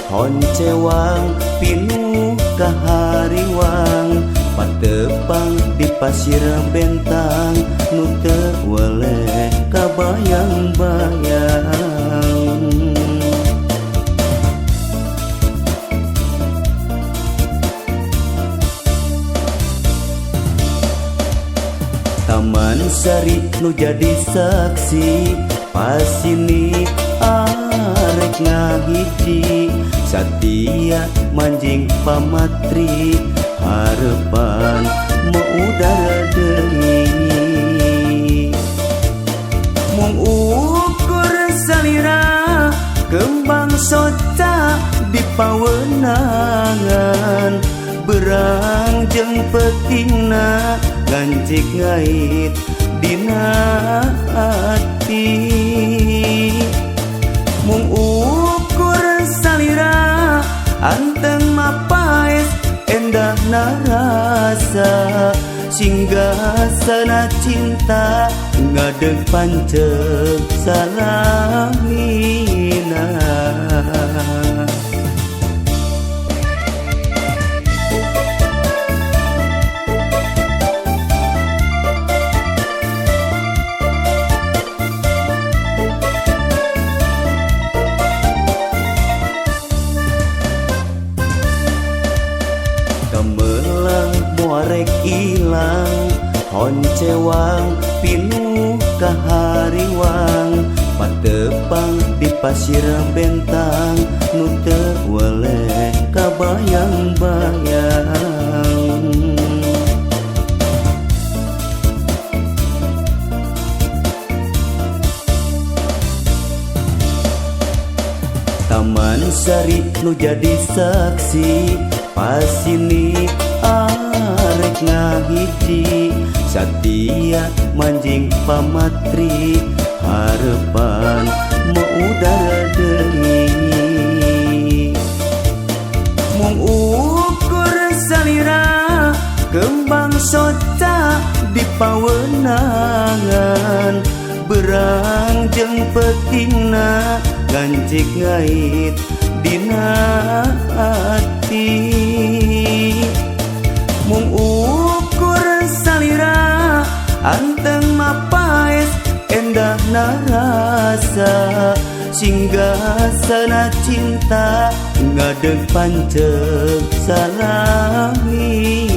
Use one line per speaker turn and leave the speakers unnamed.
Honcewang pinuh kahariwang, patepang di pasir bentang, nu teu weleh kabayang-bayang. Taman Sari nu jadi saksi, pasini arek ngahiji, satia manjing pamatri, harepan maudara deui. Mung ukur salira kembang soca di pawenangan, berang jeung petingna ngancik ngait dina ati. Mung ukur salira anteng mapaes endah narasa, singgasana cinta ngadeg panceg salamina. Gamelang muarek ilang, honcewang pinuh kahariwang, patepang di pasir bentang, nu teu weleh kabayang-bayang. Taman Sari nu jadi saksi, pasini arek ngahiji, satia manjing pamatri, harepan maudara deui. Mung ukur salira kembang soca di pawenangan, berang jeung petingna ngancik ngait dina ati. Mung ukur salira anteng mapaes endah narasa, singgasana cinta ngadeg panceg salamina.